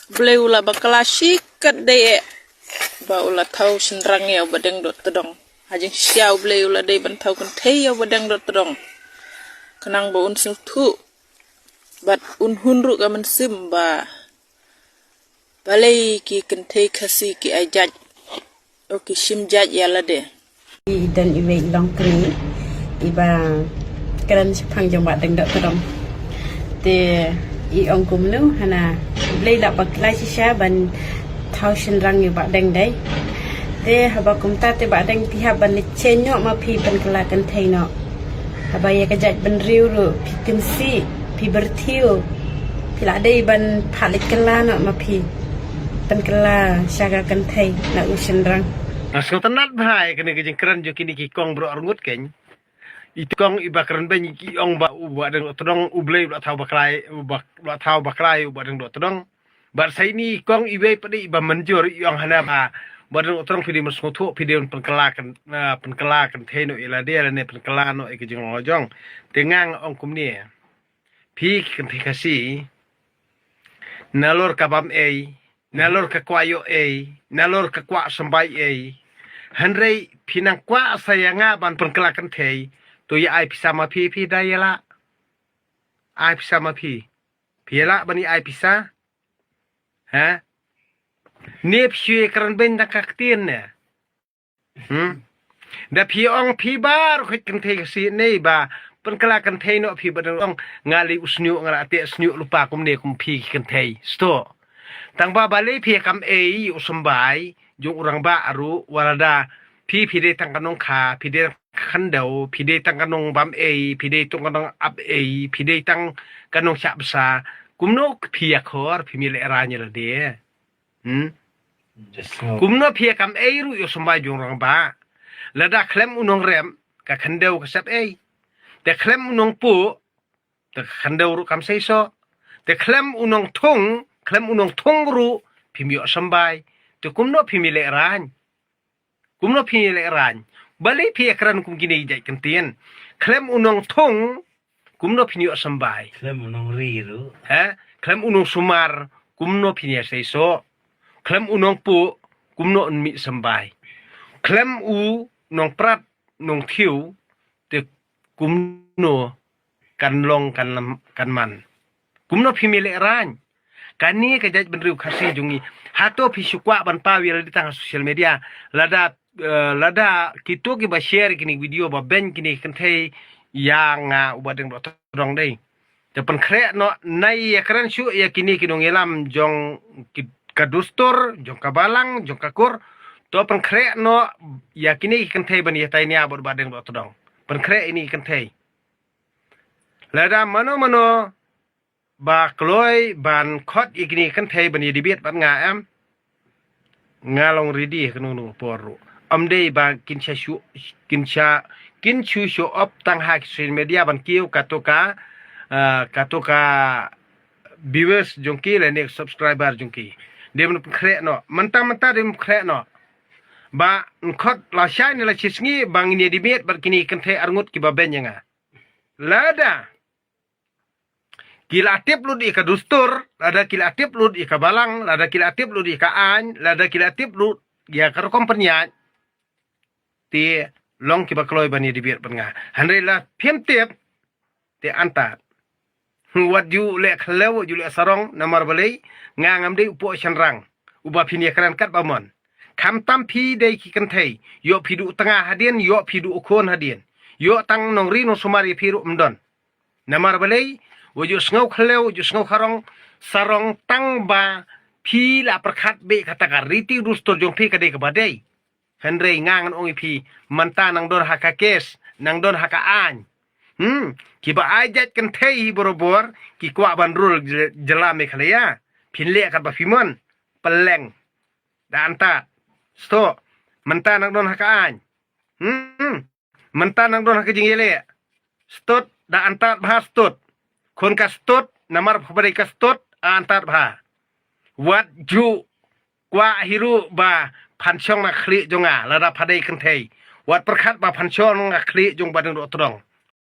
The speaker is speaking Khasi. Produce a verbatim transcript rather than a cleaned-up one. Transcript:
Blei u la bakla shi katdei eh ba u la thaw shynrang ïa u Badeng Dohtdong. Ha jingshisha U Blei u la dei ban thaw kynthei ïa u Badeng Dohtdong, khnang ba un sngewthuh bad un hun ruh ka mynsiem ba balei ki kynthei Khasi ki ai jait, o ki shim jait ïa lade. I don iwei i longkmie iba kren shaphang jong Badeng Dohtdong. Te i ong kumno, hana Blei la bakla shisha ban thaw shynrang ïa u Badeng dei. Te haba kumta te Badeng, phi hap ban leit shen noh ma phi pynkylla kynthei noh. Haba ïa ka jaitbynriew ruh phi tim sih, phi byrthiew, phi la dei ban phah leit kylla noh ma phi pynkylla sha ka kynthei na u shynrang. Nga sngewtynnat bha ïa kane ka jingkren jong kine ki kong baroh arngut keiñ. I kong iba kren beiñ ki ong ba u Badeng Dohtdong, U Blei u la thaw bakla, u ba, u la thaw bakla ïa u Badeng Dohtdong. Bad sa ini i kong iwei pat iba mynjur i ong hana ba, Badeng Dohtdong, phi dei ban sngewthuh, phi dei ban pynkylla kyn, ah, pynkylla kynthei noh ïa lade lane pynkylla noh ïa ka jinglong lajong. Te nga nga ong kumne. Phi ki kynthei Khasi, nalor ka bam ei, nalor ka kwah ïoh ei, nalor ka kwah symbai ei, hynrei phi nang kwah sa ïa nga ban pynkylla kynthei, to ïa ai pisa ma phi, phi da ïa lah. Ai pisa ma phi. Phi ïa lah ban ïa ai pisa? Ha? Ne phi shu ïa kren beiñ tang ka ktien ne? Hmm? Da phi ong phi baroh khuid kynthei Khasi ne ba pynkylla kynthei noh phi, Badeng Dohtdong, nga lei u shñiuh, nga la teh shñiuh lypa kumne kum phi ki kynthei. Sdang. Tang ba balei phi ïa kam ei u symbai jong u rangbah ruh, wat lada phi, phi dei tang ka nongkha, phi dei tang ka khyndew, phi dei tang ka nongbam ei, phi dei tang ka nongap ei, phi dei tang ka nongshah bsa. Kumno phi ïa khor, phim ïa lehraiñ ïa lade? Hmm? Kumno phi ïa kam ei ruh ïa u symbai jong u rangbah? Lada khlem u nongrep, ka khyndew ka sep ei. Te khlem u nongpuh, te ka khyndew ruh kam seisoh. Te khlem u nongthung, khlem u nongthung ruh phim ïoh symbai. Te kumno phim ïa lehraiñ? Kumno phin ïa lehraiñ? Balei phi ïa kren kum kine ki jait kyntien? Khlem u nongthung, kumno phin ïoh symbai? Khlem u nongri ruh. Ha? Khlem u nongsumar, kumno phin ïa seisoh? Khlem u nongpuh, kumno un mih symbai? Khlem u nongprat, nongthiew, te kumno kan long kan lam, kan man? Kumno phim ïa lehraiñ? Kane ka jaitbynriew Khasi jong ngi. Hato phi shu kwah ban paw ïa lade tang ha social media? Lada, eh, lada kito kiba share kine video ba beiñ kine kynthei ïa nga u Badeng Dohtdong dei, te pynkhreh noh, nai ïa kren shuh ïa kine ki nongïalam jong ki, ka dustur, jong ka balang, jong ka kur. To pynkhreh noh ïa kine ki kynthei ban ïatai nia bad u Badeng Dohtdong. Pynkhreh ïa kine ki kynthei. Lada mano mano ba kloi ban khot ïa kine ki kynthei ban ïa debate bad nga, em, nga long ready ha kano kano ka por ruh. Ym dei ba kin sha shu, kin sha, kin shu show off tang ha ki social media ban kiew kato ka, ah, kato ka viewers jong ki lane subscriber jong ki. Dei ban pynkhreh noh. Mynta mynta dei ban pynkhreh noh. Ba yn khot lashai ne lashisngi ba ngin ïa debate bad kine ki kynthei arngut kiba beiñ ïa nga. Lada ki la tip lut ïa ka dustur, lada ki la tip lut ïa ka balang, lada ki la tip lut ïa ka aiñ, lada ki la tip lut ïa ka rukom pynïaid, te long kiba kloi ban ïa debate bad nga. Hynrei la phim tip, te antad. Wat ju leh khlem, ju leh sarong, namar balei? Nga ngam dei u poh shynrang uba phin ïa kren katba mon. Khamtam phi dei ki kynthei, ïoh phi duh tnga hadien, ïoh phi duh u khun hadien, ïoh tang nongri nongsumar ïa phi ruh ym don. Namar balei? Wat ju sngew khlem, ju sngew kharong, sarong tang ba phi la pyrkhat beit kata ka riti dustur jong phi ka dei kaba dei. Hynrei nga ngan ong ïa phi, mynta nang don ha ka kes, nang don ha ka aiñ. Hmm, kiba ai jait kynthei hi barabor ki kwah ban rule jylla Meghalaya. Phin leh katba phi mon. Pylleng. Da antad. Sdang. Mynta nang don ha ka aiñ. Hmm. Mynta nang don ha ka jingïaleh. Stud, da antad bha stud. Khun ka stud, namar pha dei ka stud, antad bha. Wat ju kwah hi ruh ba phan shong na khlieh jong nga, lada pha dei kynthei. Wat pyrkhat ba phan shong na khlieh jong Badeng Dohtdong.